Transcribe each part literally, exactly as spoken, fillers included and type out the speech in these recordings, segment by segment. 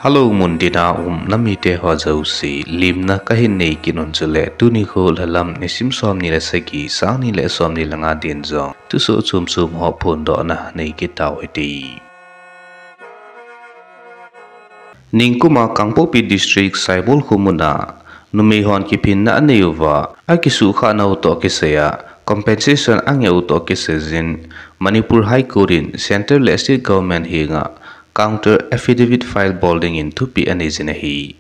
Hello, muntina um namite ho jouse, limna kahin nei kit un chule, tuni kho lhalam nisim somni le sagi, sangni le somni le nga din jong thusoh chomchom ho phondohna nei kit tau hite. Ningkuma Kangpokpi District Saibol kho muna numei hon kiphinna anei uva, akisuhkhah nau toh kisaiya compensation angeh u toh kiseijin, Manipur High Court in Centre le State Government henga counter affidavit file bol dingin thupeh anei jin ahi.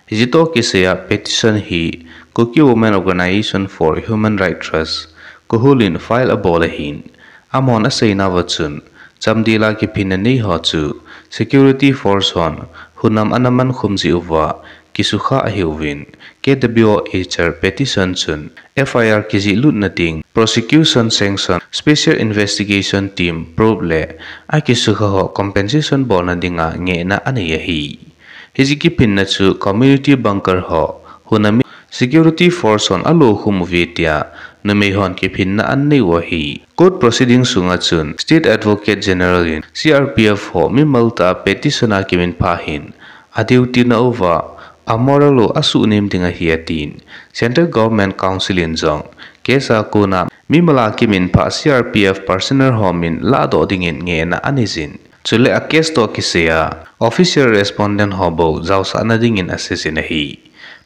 Hiche toh kisaiya petition hi Kuki Women Organisation for Human Rights Trust, KWHORL in file abol ahin, amahon aseinauva chun, chamdela kiphinna nei ho chu security force hon hunam ana mankhum jeh uva kisuhkhah ahiuvin, K W O H R petition chun F I R kijih lutna ding, prosecution sanction, special investigation team probe le akisuhkhah ho compensation bolna dinga ngehna anei ahi. Hiche kiphinna chu community bunker ho hunam in security force hon alokhum uve tia numei hon kiphinna anei u ahi. Court proceeding sunga chun State Advocate General in C R P F ho mimal tah a petition a kiminphah hin, aduty nauva amoral u asuhnem ding ahi atin, Central Government Counsel in jong case a kona mimal a kiminphah C R P F personnel ho min lahdoh dingin ngehna anei jin, chule a case toh kisaiya official respondent ho bou jaosahna dingin asei jin ahi.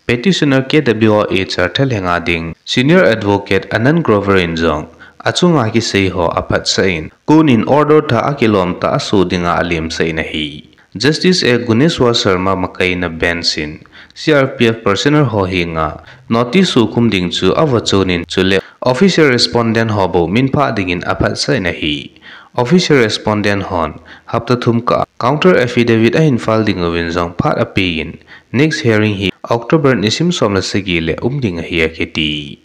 Petitioner K W O H R thalhenga ding Senior Advocate Anand Grover in jong achunga kisei ho aphatsah in, court in order thah akilom tah asoh dinga alemsah in ahi. Justice A Guneshwar Sharma makaina bench in C R P F personnel ho henga notice sohkhum ding chu avachon in, chule official respondent ho bou minphah dingin aphatsah in ahi. Official respondent hon hapta thum kah a counter affidavit ahin file ding uvin jong phat apen, next hearing hi October nisim som le sagi le um ding ahi akiti.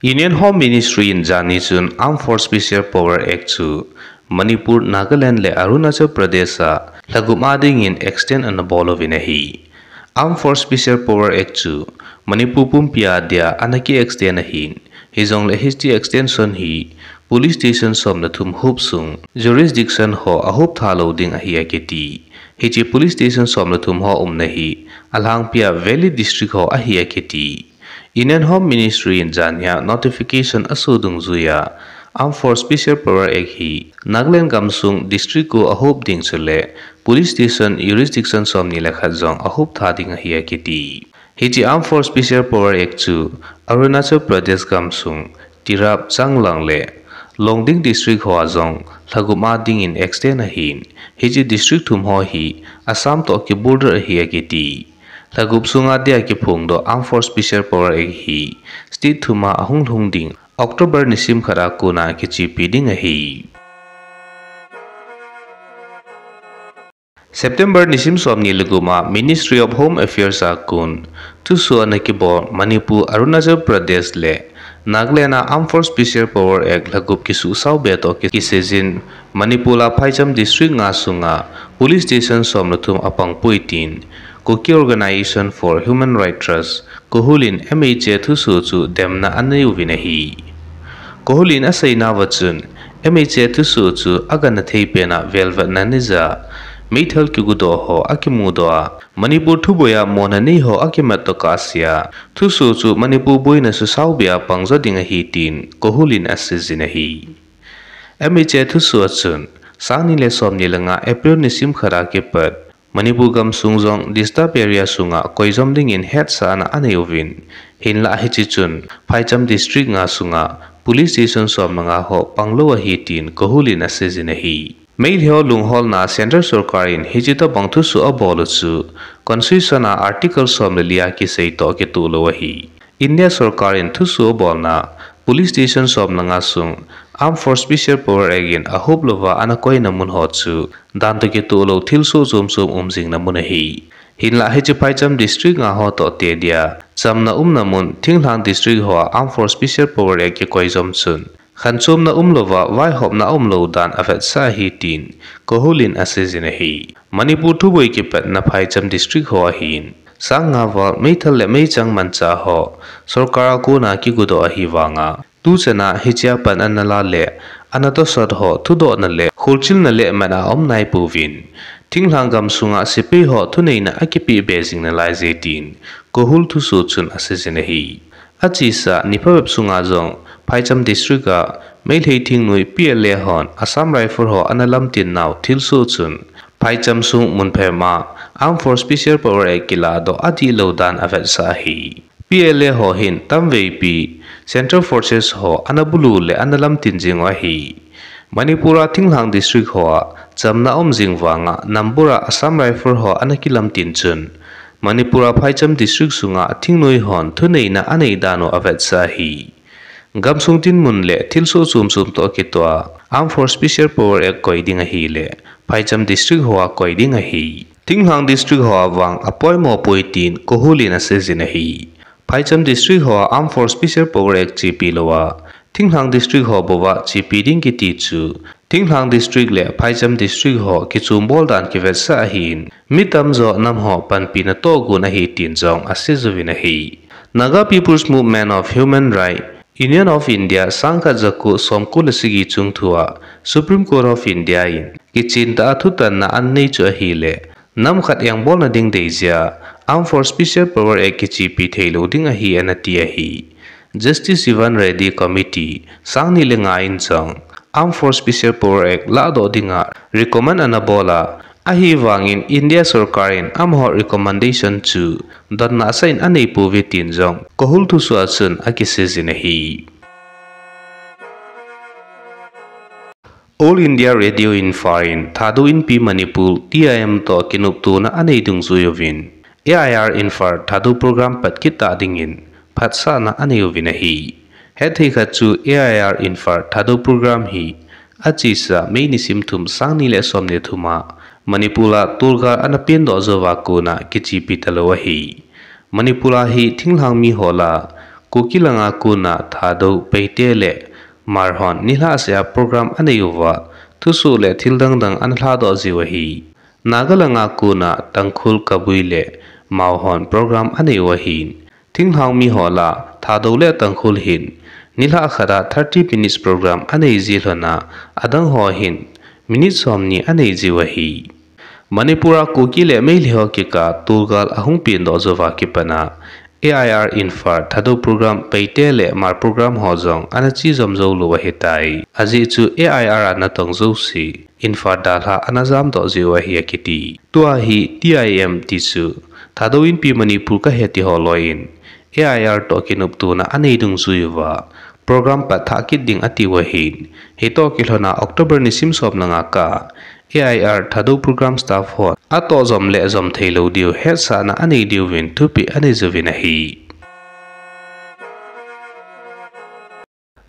Union Home Ministry in janhi chun Armed Force Special Power Act chu Manipur, Nagaland le Arunachal Pradesh a lhagup a dingin extend ana bol uvin ahi. Armed Force Special Power Act chu Manipur pumpi a dia ana ki extend ahin, hijongle hiche extension hi police station som le thum hop sung jurisdiction ho ahop tha lou ding ahi akiti. Hiche police station som le thum ho umna hi alhangpia valid district ho ahi akiti. Union Home Ministry in janhia notification aso dungjuia Armed Force Special Power Act hi Nagaland gamsung district ko ahop ding chule police station jurisdiction somni le khat jong ahop tha ding ahi akiti. Hiche Armed Force Special Power Act chu Arunachal Pradesh gamsung Tirap, Changlang le Longding district hoa jong lhagup a dingin extend ahin, hiche district thum ho hi Assam toh ki border ahi akiti. Lhagup sunga dia kiphongdoh Armed Force Special Power Act hi state thum a ahung lhung ding October nisim khat a kona kichepi ding ahi. September nisim somni le gup a Ministry of Home Affairs a kon thusoh ana kibol Manipur, Arunachal Pradesh le Nagaland a Armed Force Special Power Act lhagup kisuhsao be toh ki, kiseijin Manipur a phaicham district nga sunga police station som le thum apang poi tin Kuki Organisation for Human Rights Trust, KWHORL in M H A thusoh chu demna anei uvin ahi. KWHORL in aseinauva chun, M H A thusoh chu agangthei pena velvetna neija meithal kigudoh ho akimudoh a, Manipur thuboia mona nei ho akimat toh kahsea, thusoh chu Manipur boina susao bea pangjo ding ahi tin KWHORL in aseijin ahi. M H A thusoh a chun, sangni le somni le nga April nisim khat a kipat Manipur gamsung jong disturbed area sunga koijom dingin hetsahna anei uvin, hinlah hiche chun phaicham district nga sunga police station som le nga ho panglou ahi tin KWHORL in aseijin ahi. Meitei ho lungholna Central Sorkar in hiche tobang thusoh abol u chu Constitution a Article som le li a kisei toh kitoh lou ahi. India Sorkar in thusoh abolna police station som le nga sung Armed Force Special Power Act in ahop louva ana koina mun ho chu dan toh kitoh lou thilsoh chomchom um jingna mun ahi. Hinlah hiche phaicham district nga ho toh te dia chamna umna mun thinglhang district hoa Armed Force Special Power Act kikoijom chun khanchomna umlouva vaihopna umlou dan avetsah ahi tin KWHORL in aseijin ahi. Manipur thuboi kipatna phaicham district ho ahin, sang nga val meithal le meichang manchah ho sorkar a kona kigudoh ahi vanga, tuchana hichea pan ana la le ana tosot ho thudohna le kolchilna le mat a um naipouvin, thinglhang gamsunga sepai ho thuneina akipeh be jing nalai je tin, KOHUR thusoh chun aseijin ahi. Achesa ni phabep sunga jong Phaicham District a Meitei thingnoi P L A hon Assam Rifle ho ana lamtin nau thilsoh chun, Phaicham sung mun phabep a Armed Force Special Power Act kiladoh adihlou dan avetsah ahi. P L A ho hin tamveipi Central Forces ho ana bulu le ana lamtin jing u ahi. Manipur a thinglhang district hoa chamna um jing vanga Nambur a Assam Rifle ho ana kilamtin chun, Manipur a Phaicham District sunga thingnoi hon thuneina anei dan u avetsah ahi. Gamsung dinmun le thilsoh chom chom toh kitoh a Armed Force Special Power Act koi ding ahile, Phaicham District hoa koi ding ahi. Thinglhang District hoa vang apoimo poi tin KOHUR in aseijin ahi. Phaicham District hoa Armed Force Special Power Act chepi louva, thinglhang District ho bouva chepi ding kiti chu, thinglhang District le Phaicham District ho kichombol dan kivetsah ahin, mi tamjo nam ho panpina tohgon ahi tin jong aseijouvin ahi. Naga People's Movement of Human Rights, Union of India, sangkhat jako somko le sagi chungthua Supreme Court of India in kichen tah a thutanna anei chu ahile, nam khat engbolna ding deijia Armed Force Special Power Act kichepi theilou ding ahi anati ahi. Justice Jeevan Reddy Committee, sangni le nga in jong Armed Force Special Power Act ladoh dinga recommend ana bol a, ahivangin India sorkar in amaho recommendation chu donna asah in aneipouve tin jong KOHUR thusoh a chun akiseijin ahi. All India Radio Imphal in Thadou Inpi Manipur, T I M toh kinoptona anei dungjui uvin, A I R Imphal Thadou program pat kit tah dingin phatsahna anei uvin ahi. Hetthei khat chu A I R Imphal Thadou program hi achesa May nisim thum, sangni le somni le thum a Manipur a tolgal ana pendoh jouva kona kichepi talou ahi. Manipur a hi thinglhang mi ho lah a Kuki langa kona Thadou, Paite le Hmar hon nilhah seh a program anei uva, thusoh le thil dangdang ana lhadoh jiu ahi. Naga langa kona Tangkhul, Kabui le Mao hon program anei u ahin, thinglhang mi ho lah a Thadou le Tangkhul hin nilhah khat a thirty minutes program anei ji lhon a, adang ho hin minute somni anei jiu ahi. Manipur a Kuki le Meitei ho kikah a tolgal ahung pendoh jouva kipat a, A I R Imphal Thadou program Paite le Hmar program ho jong ana chejom joulou ahitai. Ajeh chu A I R a natong jouse Imphal dalha ana jamdoh jiu ahi akiti. Tua hi T I M ti chu Thadou Inpi Manipur kahi ti ho loi in A I R toh kinoptona anei dungjui uva program pat thah kit ding atiu ahin, hitoh kilhon a October nisim som le nga kah a A I R Thadou program staff hon atoh jom le jom theilou diu hetsahna anei diuvin thupeh anei jouvin ahi.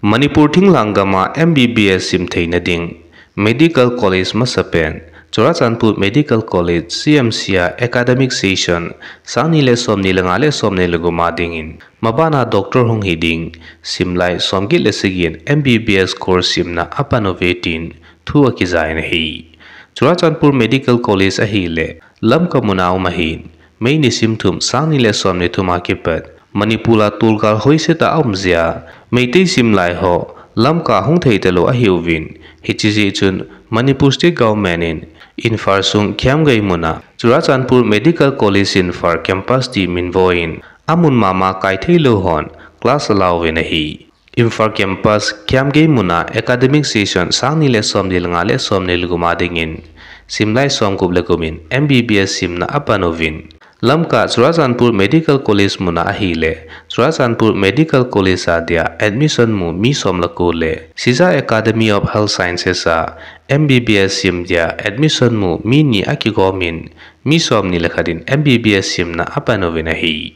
Manipur thinglhang gam a M B B S sim theina ding Medical College masapen, Churachandpur Medical College, C M C a academic session, sangni le somni le nga le somni le gup a dingin, maban a doctor hung hi ding simlai somget le sagi in M B B S course simna apan uve tin thu akijai in ahi. Churachandpur Medical College ahile Lamka mun a um ahin, May nisim thum, sangni le somni thum a kipat Manipur a tolgal hoisetah a um jeh a Meitei simlai ho Lamka hung thei talou ahiuvin, hiche jeh chun Manipur State Government in Imphal sung Kiamgei mun a Churachandpur Medical College Imphal campus ti min vo in, amun mama kai theilou hon class alauvin ahi. Imphal campus Kiamgei mun a academic session sangni le somni le nga le somni le gup a dingin simlai somgup le gup in M B B S simna apan uvin, Lamka Churachandpur Medical College mun a ahile Churachandpur Medical College a dia admission mu mi som le ko le Shija Academy of Health Sciences a M B B S sim dia admission mu mi ni akigom in, mi somni le khat in M B B S simna apan uvin ahi.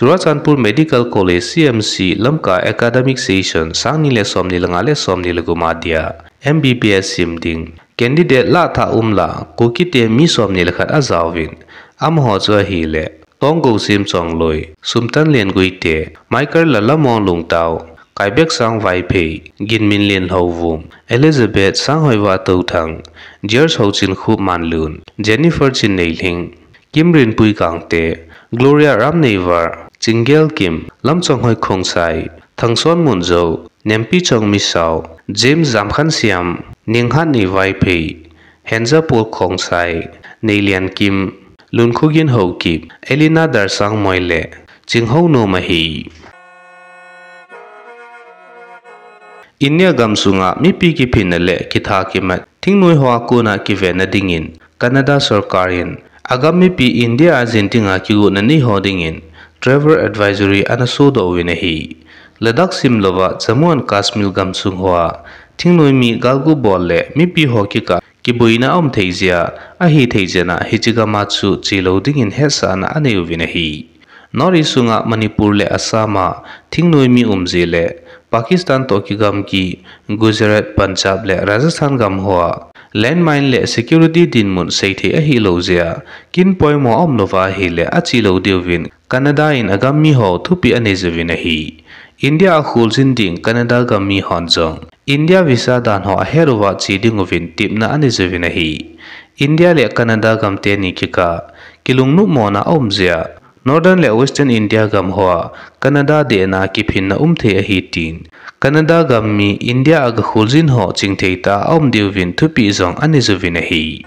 Churachandpur Medical College, C M C, Lamka academic session sangni le somni le nga le somni le gup a dia M B B S sim ding candidate lahthah umlah Kuki te mi somni le khat ajaovin, amaho chu ahile Tongou Simchongloi, Sumtanlen Guite, Michael Lalamong Lungtao, Kaibeksang Vaiphei, Ginminlen Houvum, Elizabeth Sanghoiva Touthang, George Houchinkhup Manlun, Jennifer Chinneilhing, Kimrinpui Gangte, Gloria Ramneivar, Chingel Kim, Lamchonghoi Khongsai, Thangson Munjou, Nempichong Misao, James Jamkhansiam, Ninghatnei Vaiphei, Henjapol Khongsai, Neiliankim, Lunkhogin Haokip, Elena Darsangmoi le Chinghounom ahi. India gamsunga mipi kiphinna le kitha kimat thingnoi hoa kona kivenna dingin Canada sorkar in agam mipi India a jin dinga kigotna nei ho dingin travel advisory ana sodoh uvin ahi. Ladakh simlouva Jammu and Kashmir gamsung hoa thingnoi mi galgu bol le mipi ho kikah kiboina aum thei jeh a, ahi thei jeh a hiche gam a chu chelou dingin hetsahna anei uvin ahi. North East sunga Manipur le Assam a thingnoi mi um jeh le Pakistan toh kigamgi Gujarat, Punjab le Rajasthan gam hoa landmine le security dinmun seithei ahilou jeh a kin poimo aum louva ahile achelou diuvin Canada in agam mi ho thupeh anei uvin ahi. India a kholjin ding Canada gam mi hon jong India visa dan ho ahet uva che dinguvin tepna anei uvin ahi. India le Canada gam teni kikah kilungnopmona aum jeh a Northern le Western India gam hoa Canada dehna kiphinna um thei ahi tin Canada gam mi India a gakholjin ho chingthei tah a aum diuvin thupeh jong anei uvin ahi.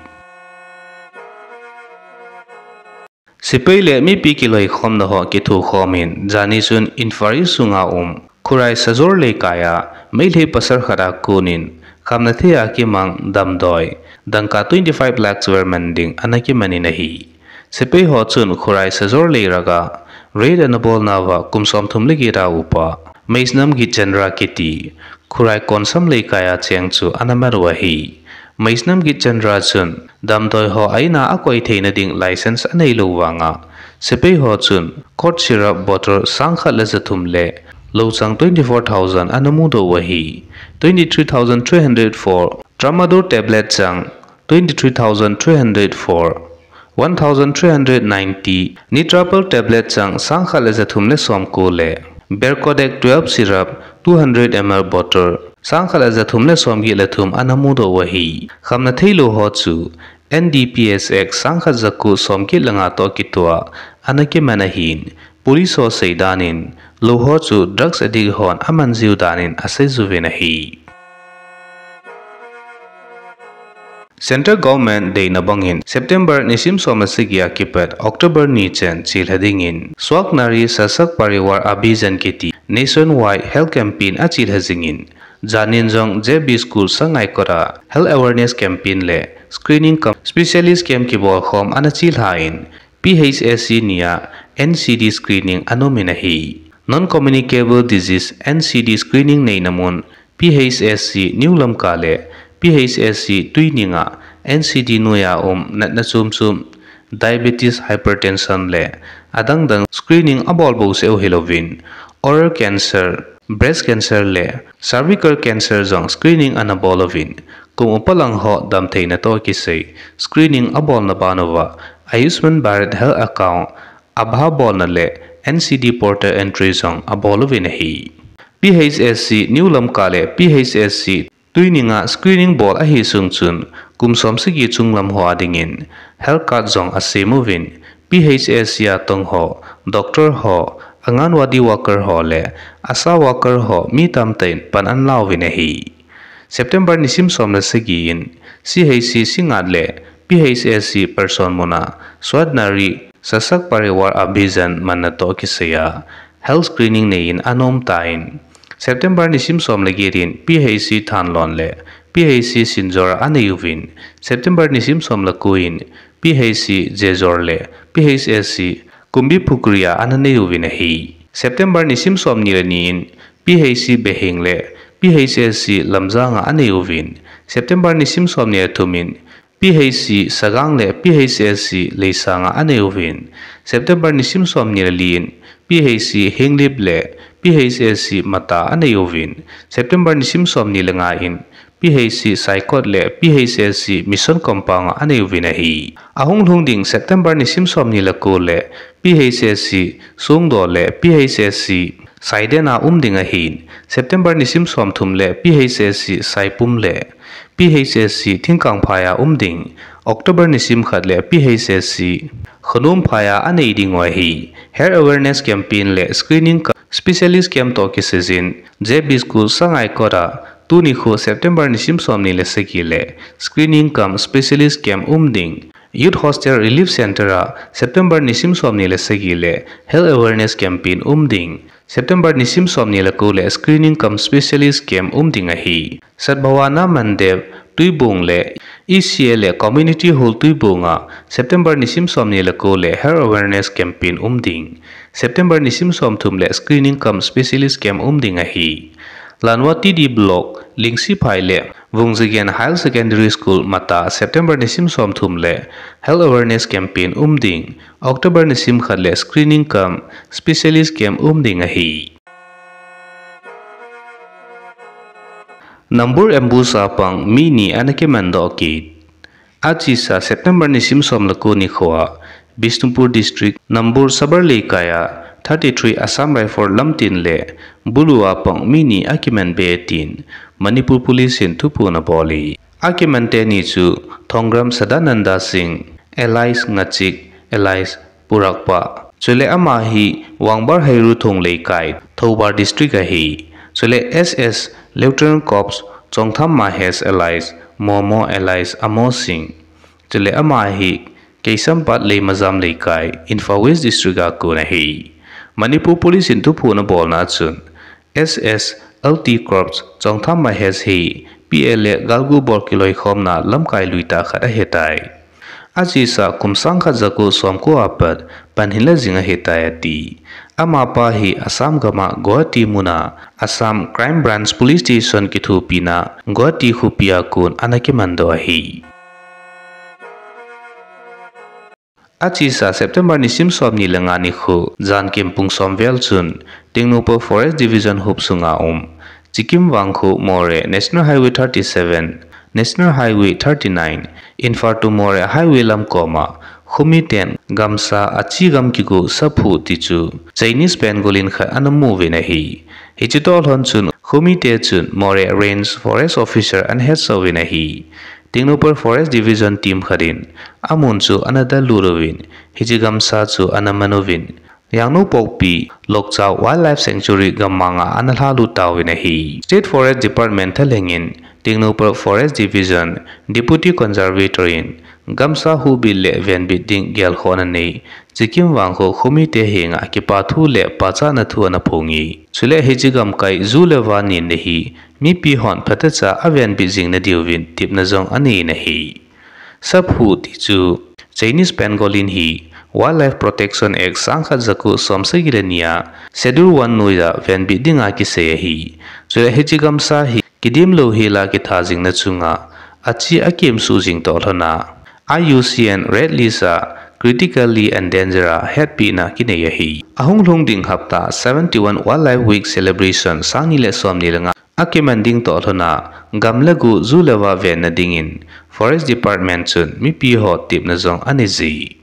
Sepai le mipi kiloikhomna ho kithokhom in, jani chun Imphal East sunga um Khurai Sajor Leikai a Meitei pasal khat a konin khamna thei a kimang damdoi dangka twenty five lakhs val man ding ana kiman in ahi. Sepai ho chun Khurai Sajor Leiraka raid ana bolnauva kum somthum le get a upa Meisnamgit Chandra kiti Khurai Konsam Leikai a cheng chu ana mat u ahi. Meisnamgit Chandra chun damdoi ho a in a akoi theina ding license anei lou vanga sepai ho chun cough syrup bottle sangkhat le jathum le louchang twenty four thousand ana mudoh u ahi. Twenty three thousand three hundred four tramadol tablet chang twenty three thousand three hundred four, one thousand three hundred ninety Netrapril tablet chang sangkhat le jathum le somko le Bercodex twelve syrup two hundred M L bottle sangkhat le jathum le somget le thum ana mudoh u ahi. Khamna theilou ho chu N D P S Act sangkhat jako somget le nga toh kitoh a ana kiman ahin, police ho seidan in lou ho chu drugs addict hon aman jiu dan in asei uvin ahi. Central Government deina bangin September nisim som le sagi a kipat October ni chen chelha dingin Swachh Nari Sashakt Parivar Abhiyan kiti nationwide health campaign achelha jingin, janin jong J B School Sangaikot a health awareness campaign le screening cum specialist camp kibolkhom ana chelha in, P H S C ni a N C D screening ana um in ahi. Non-communicable disease N C D screening neina mun P H S C New Lamka le P H S C Twining a N C D noiya um natna chom chom, diabetes, hypertension le adang dang screening abol bouseh u hilouvin, oral cancer, breast cancer le cervical cancer jong screening ana bol uvin, kum upa lang ho damtheina toh kisai screening abolna ban uva Ayushman Bharat Health Account, ABHA bolna le N C D portal entry jong abol uvin ahi. P H S C New Lamka le P H S C Twining a screening bol ahi sung chun kum som sagi chunglam ho a dingin health card jong asem uvin, P H S C a tong ho, doctor ho, Anganwadi worker ho le ASHA worker ho mi tamtah in pan ana la uvin ahi. September nisim som le sagi in C H C Singngat le P H S C Palson mun a Swachh Nari Sashakt Parivar Abhiyan manna toh kisai a health screening nei in ana um tan, September nisim som le get in P H C Thanlon le P H C Sinjor a anei uvin, September nisim som le ko in P H C Jejor le P H S C Kumbiphukri a ana nei uvin ahi. September nisim som ni le ni in P H C Behing le P H S C Lamjang a anei uvin, September nisim som ni le thum in P H C Sagang le P H S C Leisang a anei uvin, September nisim som ni le li in P H C Henglep le P H S C Mata a anei uvin, September nisim som ni le nga in P H C Saikot le P H S C Mission Compound a anei uvin ahi. Ahung lhung ding September nisim som ni le ko le P H S C Songdo le P H S C Saiden a um ding ahin, September nisim som thum le P H S C Saipum le P H S C Thingkangphai a um ding, October nisim khat le P H S C Khanumphai a anei ding u ahi. Health awareness campaign le screening ka specialist camp toh kisai jin, J B School Sangaikot a Tuni khu September nisim somni le sagi le screening cum specialist camp um ding. Youth Hostel Relief Center a September nisim somni le sagi le health awareness campaign um ding. September nisim somni le ko le screening cum specialist camp um ding ahi. Sadbhavana Mandir Tuibong le E C A le Community Hall Tuibong a September nisim somni le ko le health awareness campaign um ding. September nisim somthum le screening cum specialist camp um ding ahi. Lanwa T D Block Lingsiphai le Vungzagen Higher Secondary School mata September nisim somthum le health awareness campaign um ding. October nisim khat le screening cum specialist camp um ding ahi. Nambur ambush a pang mi ni ana kimandoh kit. Achesa September nisim som le ko nikho a Bishnupur District, Nambur Sabar Leikai a thirty-three Assam Rifle lamtin le bulu a pang mi ni akiman be tin Manipur Police in thuphon abol e. Akiman teni chu Thongram Sadananda Singh, alias Ngachik, alias Purakpa. Chule ama hi Wangbar Heiruthong Leikai, Thoubal District ahi. Chule S S Lieutenant Corps Chongtham Mahesh alias Momo alias Amo Singh. Chule ama hi Keisampat Leimajam Leikai, Imphal West District a kon ahi. Manipur Police in thuphon abolna chun S S L T Corps Chongtham Mahesh hi P L A galgu bol kiloikhomna lamkai lui tah khat ahitai. Achesa kum sangkhat jako somko apat panhin la jing ahitai ati. Amapa hi Assam gam a Guwahati muna Assam Crime Branch Police Station kithopina Guwahati khopi a kon ana kimandoh ahi. Achesa September nisim somni le nga nikho jankim pung som vel chun Tengnoupal Forest Division hop sunga um Chikim Vangkho Moreh National Highway thirty-seven, National Highway thirty-nine, Imphal to Moreh Highway lamkoma khomiten gamsa achi gam kigo saphu tichu Chinese pangolin khat ana mu uvin ahi. Hiche toh lhon chun khomite chun Moreh Range Forest Officer ana hetsa uvin ahi. Tengnoupal Forest Division team khat in amun chu ana dallut uvin, hiche gamsa chu ana man uvin, Yangnoupokpi Lokchao Wildlife Sanctuary gammang a ana lhalut tauvin ahi. State Forest Department thalheng in Tengnoupal Forest Division Deputy Conservator in gamsa huhbit le venbit ding gelkhohna nei Chikim Vangkho khomite henga kipathu le pachatna thu ana phong e. Chule hiche gamkai ju le va nenna hi mipi hon phatecha avenbit jing nadiuvin tepna jong anei in ahi. Saphu tichu Chinese pangolin hi Wildlife Protection Act sangkhat jako somsagi le ni a Schedule one noiya venbit dinga kisei ahi. Chule hiche gamsa hi kidimlou hela kitha jingna chunga achi akemsuh jing toh lhona I U C N Red List a Critically Endangered a hetpehna kinei ahi. Ahung lhung ding hapta seventy-one Wildlife Week Celebration sangni le somni le nga akiman ding toh lhona gam le go ju le va venna dingin Forest Department chun mipi ho tepna jong anei ji.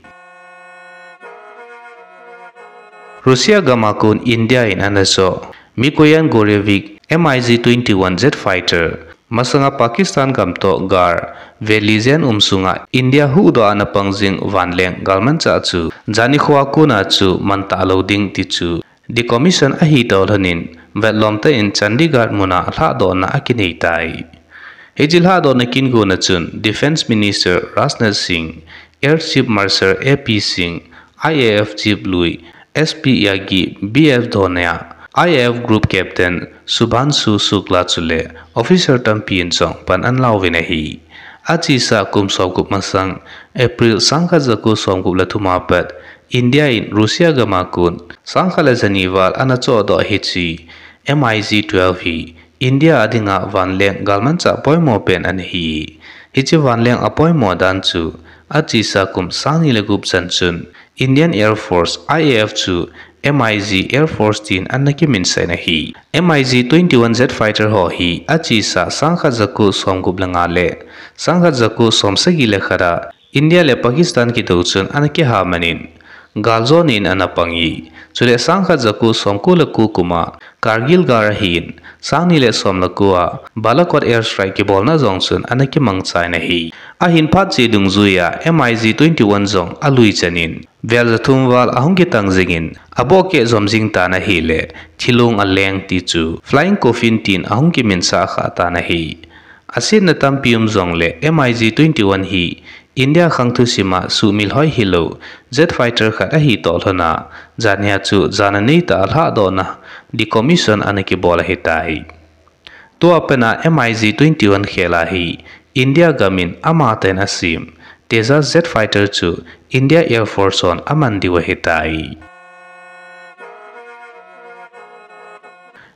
Russia gam a kon India in ana choh Mikoyan Gorevic MiG twenty-one jet fighter masanga Pakistan gam toh Gar Valley jen um sunga India huhdoh a ana pang jing vanleng galmanchah chu jani khoa kona chu man talou ding tichu decommission ahi toh lhonin vetlom tah in Chandigarh muna lhahdohna akinei tai. Hiche lhahdohna kin gona chun Defence Minister Rajnath Singh, Air Chief Marshal A P Singh, I A F Chief lui S P Yagi, B F Dhnoa, I A F Group Captain Subhanshu Shukla chule officer tampi in jong pan ana lauvin ahi. Achesa kum somgup masang April sangkhat jako somgup le thum a pat India in Russia gam a kon sangkhat le jani val ana chohdoh hiche MiG twelve hi India a dinga vanleng galmanchah poimo pen ana hi. Hiche vanleng apoimo dan chu achesa kum sangni le gup chan chun Indian Air Force, I A F chu MiG Air Force tin ana kiminsah in ahi. MiG twenty-one jet fighter ho hi achesa sangkhat jako somgup le nga le sangkhat jako somsagi le khat a India le Pakistan kidou chun ana kiha manin galjona in ana pang e. Chule sangkhat jako somko le ko kum a Kargil Gar ahin, sangni le som le ko a Balakot airstrike kibolna jong chun ana kimangcha in ahi. Ahin phat che dungjuiya MiG twenty-one jong alui chanin Vel ja thum val ahung kitang jingin, abohkeh jom jing tan ahileh, thilong aleng ti chu Flying Coffin tin ahung kiminsah kha tan ahi. Asetna tampi um jongleh M I G twenty-one hi India khang thusim a suhmil hoi hilou jet fighter khat ahi toh lhon a, janhia chu jana neitah a lhahdohna decommission ana kibol ahitai. Tua pen a M I G twenty-one khel a hi India gam in amatah in asem Tejas jet fighter chu India Air Force hon aman diu ahitai.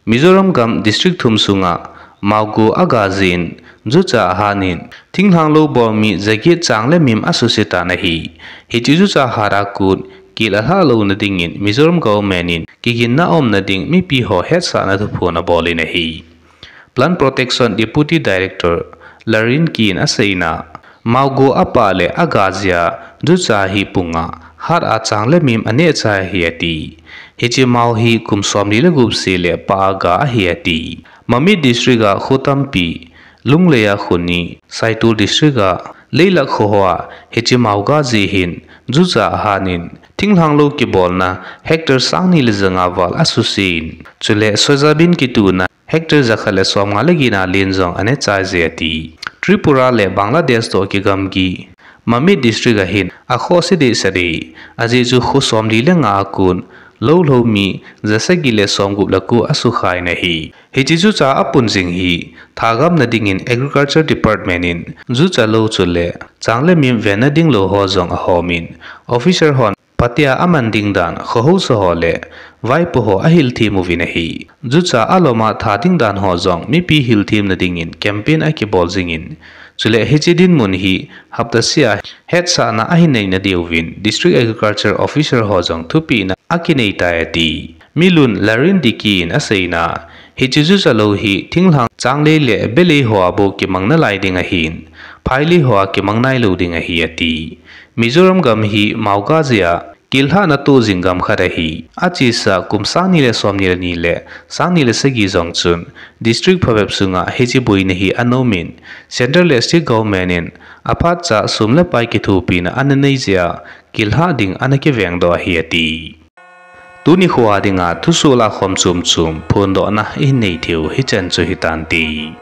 Mizoram gam district thum sunga Mao go aga jeh in jucha ahat in, thinglhang lou bol mi jaget chang le mim asuse tan ahi. Hiche jucha hat a kon kel alhah louna dingin Mizoram government in kiginna umna ding mipi ho hetsahna thuphon abol in ahi. Plant Protection Deputy Director Larin Key in asei na, Mao go apa le aga jeh a jucha hi pung a hat a chang le mim aneh chai ahi ati. Hiche Mao hi kum somli le gup seh le pah a aga ahi ati. Mamit district a kho tampi, Lunglei a kho ni, Saitul district a Leilak kho hoa hiche Mao ga jeh hin jucha ahat in, thinglhang lou kibolna hectare sang ni le ja nga val asuse in, chule soya bean kituna hectare jakhat le somnga le get na len jong aneh chai je ati. Tripura le Bangladesh toh kigamgi Mamit district a hin akhoh se deh se deh, ajeh chu kho somli le nga a kon lou lhou mi jasagi le somgup le ko asukha in ahi. Hiche jucha apun jing hi thagamna dingin Agriculture Department in jucha lou chule chang le mim venna ding lou ho jong ahom in, officer hon patia aman ding dan kho haosa ho le vaipo ho ahilthem uvin ahi. Jucha alom a tha ding dan ho jong mipi hilthemna dingin campaign akibol jingin, chule hiche dinmun hi hapta seh a hetsahna ahin neina diuvin District Agriculture Officer ho jong thupehna akinei tai ati. Milun Larin Dicky in asei na, hiche jucha lou hi thinglhang changlei le belei hoa bou kimang nalai ding ahin, phailei hoa kimang nailou ding ahi ati. Mizoram gam hi Mao ga jeh a kel lhahna toh jing gam khat ahi. Achesa kum sang ni le somni le ni le sang ni le sagi jong chun district phabep sunga hiche boina hi ana um in, Central le State Government in aphatcha sum le pai kithopina ana nei jeh a kel lhah ding ana kivengdoh ahi ati. Tuni khoa dinga thusoh lahkhom chom chom phondohna ihin nei theiu hichan chu hitante.